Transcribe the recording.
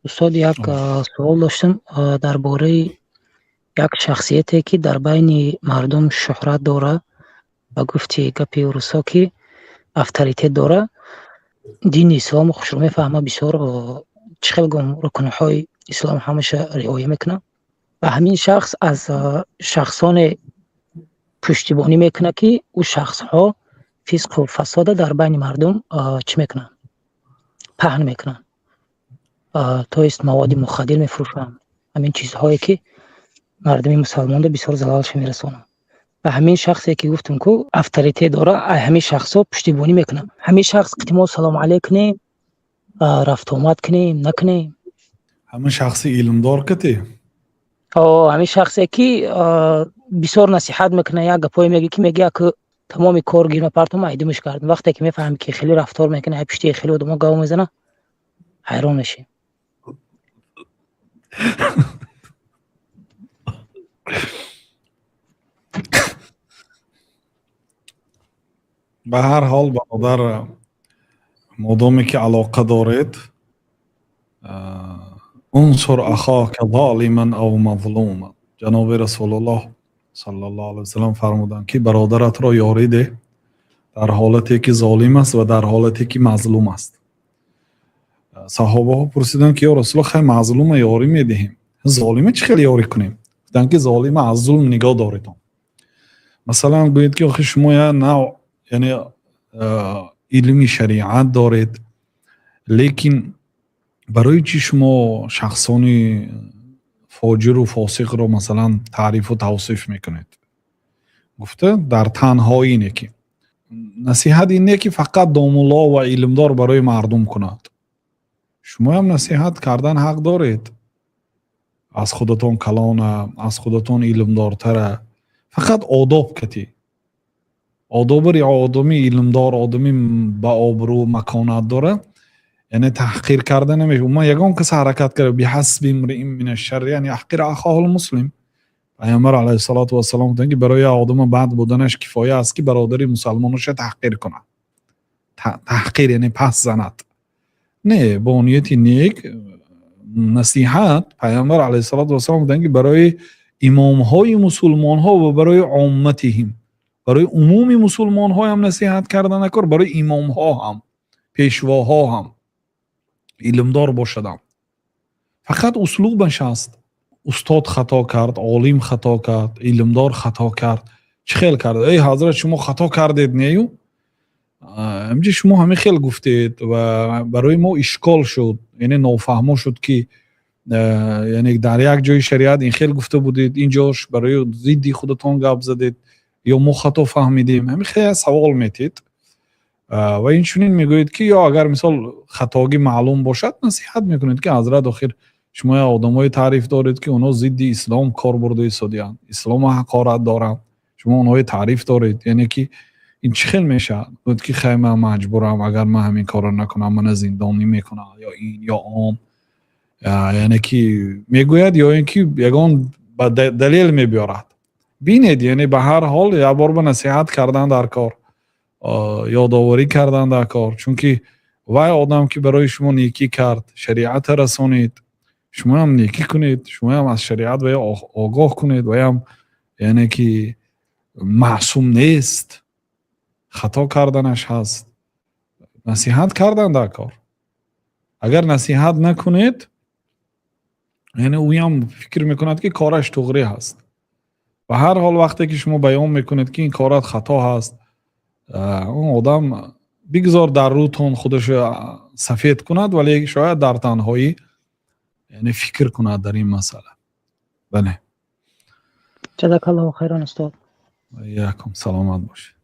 Устод, як суол доштам дар бораи як шахсияте, ки дар байни мардум шӯҳрат дора, ба гуфти гапи русо, ки авторитет дора, дини ислому хушро мефаҳма, бисёр, чӣ хел гум, рукнҳои ислом ҳамаша риоя мекунад ва ҳамин шахс аз шахсоне пуштибонӣ мекунад, ки ӯ шахсҳо фисқу фасода дар байни мардум чӣ мекунанд, паҳн мекунанд, то есть маводи мухаддир мефурӯшанд, ҳамин чизҳое, ки мардуми мусалмонро бисёр залалша мерасонанд. Ва ҳамин шахсе, ки гуфтем, ку авторитет дора, ҳамин шахсҳо пуштибонӣ мекунанд. Ҳамин шахс қити мо салому алейк кунем, рафтуомад кунем, накунем? Ҳамин шахси илмдор кати? Ҳамин шахсе, ки бисёр насиҳат мекунад, як гапҳое мега, ки мегӯяд, ки тамоми кор гирма партом айдумиш кардем. Вақте ки мефаҳмем, ки хеле рафтор мекунад, пушти хеле одамо гав мезанад, ҳайрон мешем. Ба ҳар ҳол, бародар, модоме ки алоқа доред, унсур ахока золиман ав мазлуман. Ҷаноби Расулуллоҳ саллаллоҳу алайҳи васаллам фармуданд, ки бародаратро ёрӣ деҳ дар ҳолате ки золим аст ва дар ҳолате ки мазлум аст. Саҳобаҳо пурсиданд, ки ё Расулуллоҳ, хай, мазлума ёрӣ медиҳем, золима чӣ хел ёрӣ кунем? Гуфтанд, ки золима аз зулм нигоҳ доредон. Масалан, гӯед, ки охи, шумо як нав, яъне илми шариат доред, лекин барои чӣ шумо шахсони фоҷиру фосиқро, масалан, таърифу тавсиф мекунед? Гуфта, дар танҳоӣ не, ки насиҳат ин не, ки фақат домулло ва илмдор барои мардум кунад. Шумоям насиҳат кардан ҳақ доред аз худатон калона, аз худатон илмдортара, фақат одоб катӣ, одоби одами илмдор, одами ба обрӯ, маконат дора, яъне таҳқир карда намешавад. Умуман, ягон кас ҳаракат карда, биҳасби имриин мина шарри ан яҳқира ахоҳул муслим. Пайғамбар алайҳиссалоту вассалом гуфтанд, ки барои як одама бад буданаш кифоя аст, ки бародари мусалмонаша таҳқир кунад. Таҳқир яъне пас занад, не бо нияти нек насиҳат. Пайғамбар алайҳиссалоту вассалом гуфтанд, ки барои имомҳои мусулмонҳо ва барои омматиҳим, барои умуми мусулмонҳоям насиҳат карда накор, барои имомҳо ҳам, пешвоҳо ҳам, илмдор бошадам, фақат услубаш аст. Устод хато кард, олим хато кард, илмдор хато кард, чӣ хел кард? Эй ҳазрат, шумо хато кардед, нею ҳамҷи шумо ҳамин хел гуфтед ва барои мо ишкол шуд, яъне нофаҳмо шуд, ки яъне дар як ҷои шариат ин хел гуфта будед, ин ҷош барои зидди худатон гап задед, ё мо хато фаҳмидем? Ҳамин хел савол метед ва инчунин мегӯед, ки ё агар, мисол, хатогӣ маълум бошад, насиҳат мекунед, ки ҳазрат, охир шумо як одамое таъриф доред, ки онҳо зидди ислом кор бурда истодианд, исломо ҳақорат доранд, шумо онҳое таъриф доред, яъне ки ин чӣ хел мешавад? Гӯяд, ки хай, ман маҷбурам, агар ман ҳамин корро накунам, мана зиндонӣ мекунам ё ин ё он, яъне ки мегӯяд, ё ин ки ягон ба далел мебиёрад. Бинед, яъне ба ҳар ҳол як бор ба насиҳат кардан дар кор, ёдоварӣ кардан дар кор, чунки вай одам, ки барои шумо некӣ кард, шариата расонид, шумоям некӣ кунед, шумоям аз шариат вая огоҳ кунед. Ваям, яъне ки, маъсум нест, хато карданаш ҳаст, насиҳат кардан дар кор. Агар насиҳат накунед, яъне ӯям фикр мекунад, ки кораш туғрӣ ҳаст. Ба ҳар ҳол, вақте ки шумо баён мекунед, ки ин корат хато ҳаст, он одам бигзор дар рӯтон худашо сафед кунад, вале шояд дар танҳоӣ, яъне, фикр кунад дар ин масъала. Бале. Ҷазакаллоҳу хайран, устод. Якум, саломат бошед.